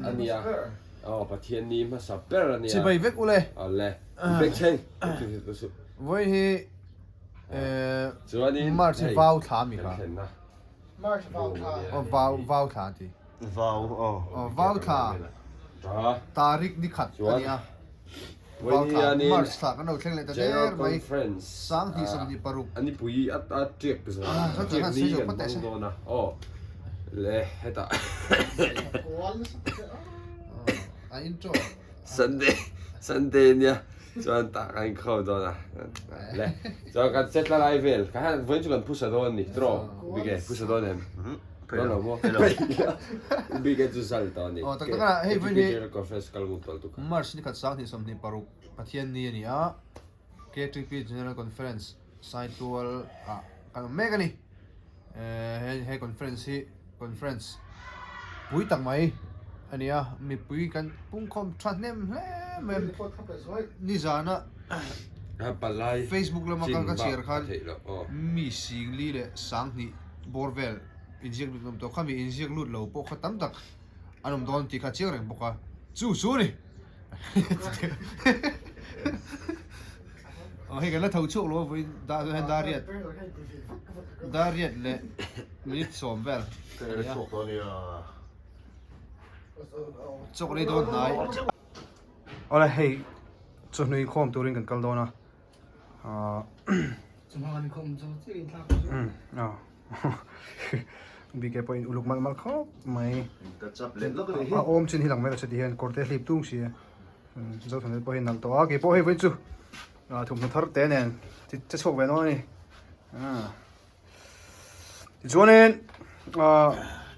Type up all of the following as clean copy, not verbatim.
A nia. Aw Pathian ni hmasa ber a nia. Chibai vek ule. Awle. Bek thleng. Vawi hi Chuanin March hi vau thla mi kha. March vau thla. Aw vau vau thla an ti. Vau aw. Aw vau thla. Tarik ni khat a nia. Vau thla March thla kan lo thleng leh ta der mai. 2026. Ani pui a tiak tiak ni kan hmang dawn a. Aw le hetah. A intro. Sunday Sunday nia chuan tah kan inkhawm dawn a. Le chuan kan chetla lai vel ka han vawiin chu kan phusa dawn ni tiraw bike phusa dawn em? Dawn lo maw? Bike chu zal tawh a ni. Aw tak tak a hei vawiin hi General Conference kal ngut tawh lutuk a. March ni khat 2026 Pathian ni a ni a KTP General Conference Saitual ah kan awm mek a ni. He he conference hi conference pui tak mai a ni a mipui kan pungkhawm tha hnem hle mai a nizana Facebook lama ka ka chhiar khan mi singli leh sanghnih bawr vel inziak lut an awm tawh kha mi inziak lut lo pawh kha tam tak an awm dawn tih kha chiang reng bawk a chu chu a ni. Aw hei kan la tho chhuak lo a vawiin dar hian dar riat dar riat leh minute sawm vel a nia chawk lei dawn hnai awle hei chawhnu inkhawm turin kan kal dawn a ahh umm aw bike pawhin uluk malh malh khawp mai a awm chin hi lang mai lo se ti hian kawr te a hlip tung si a. Zothana pawh hi nalh tawh a keipawh hei vawiin chu thawmhnaw thar te nen che chhuak ve dawn a ni tichuanin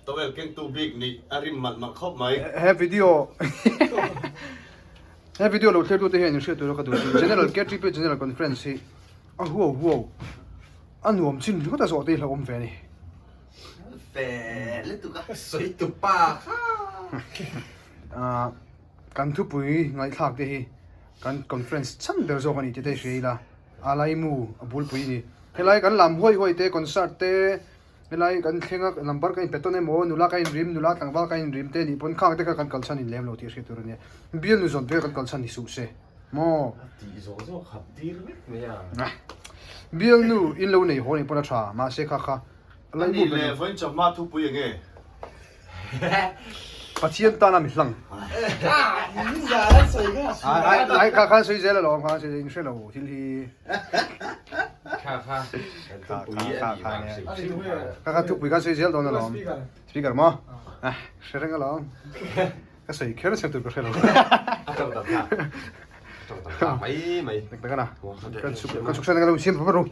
Towel kengtu bik nih a rim malh malh khawp mai. He video he video lo thlir tute hian in hriat tur a ka duh chu General KTP General Conference hi a huau huau a nuam chin ringawt a zawh te hi hlauhawm ve a ni. Fe lutuk a sawi tu pa kha. Kan thupui ngaihthlak te hi kan conference chhan ber zawk a ni tih te hria ila, a laimu a bulpui a ni. Helai kan lam huai huai te, concert te, helai kan thleng a number ka inpe tawn emaw, nula ka inrim, nula tlangval ka inrim te nih pawn khang te kha kan kal chhan in lem lo tih hriat tur a nia. Bial nu zawn te kan kal chhan ni suh se maw? Tih zawh zawh khap tir vek mai a. Bial nu in lo nei haw nih pawn a tha, mahse kha kha a laimu ber. A nih leh vawiin chawhma thupui enge? Pathian tana mi hlang. Ai kha khan sawi zel alawm khan sawi in hre lo thil hi. Kha kha thupui a nih vang hrim hrim kha. Kha kha thupui khan sawi zel dawn alawm. Speaker maw? Ah hre reng alawm. Ka sawi kher chhem tur ka hre lo. A tawng tam thlak. A tawng tam thlak mai mai. Tak tak ana. Kan chuk kan chuk san ka lo siam pa ru.